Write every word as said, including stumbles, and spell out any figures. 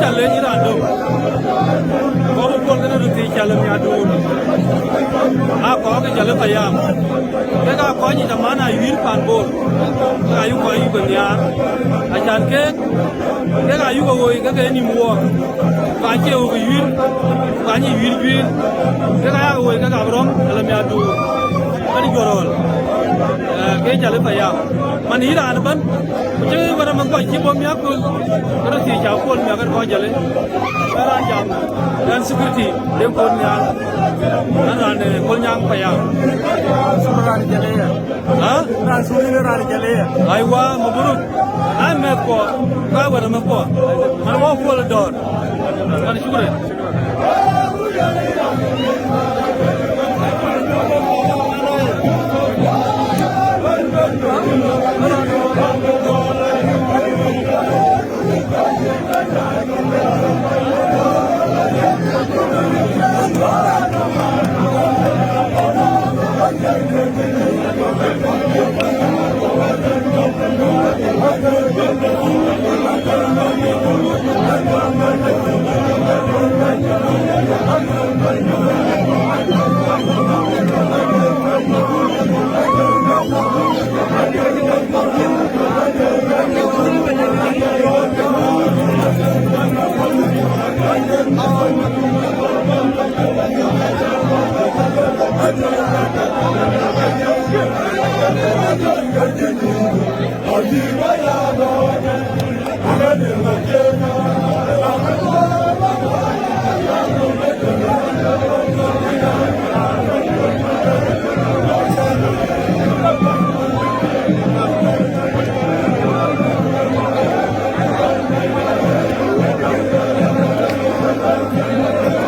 Ca lec raan döŋ. Kɔc bï puɔl kënë röt thiëc, Calë Miaduur. Aa kɔc ke Calë Payam. Kek aa kɔc yic aman aa yuiir pan Bor. Kek ayuk kɔc yuku nhiaar. Acan kek, kek ayuk ke woi ke ke nïm wuɔɔk. Ku acie wok yuiir, ku anyi yuiir juiir. Kek ayak woi kek Abraham Calë Miaduur. Kën Juɔ̈r Ɣɔl. Eh, ke Calë Payam. Man yï raan ëbɛ̈n. Ku cï wën amɛn kɔc cï bɔ̈ miäk köl, ke röt thiëc ca kuɔl miäk kɔc Calë. Ke raan jam, ɣɛn security, den kuɔl nhial. Ɣɛn raan, eh, Kolnyaŋ Payam. Raan Calë ya. Ha? Raan security raan Calë ya. Aiwa, mabruk. Ai mɛ̈thkuɔ, ka wën amɛn kuɔ. Man wä kuɔl dɔ̈ɔ̈r. Man shukran.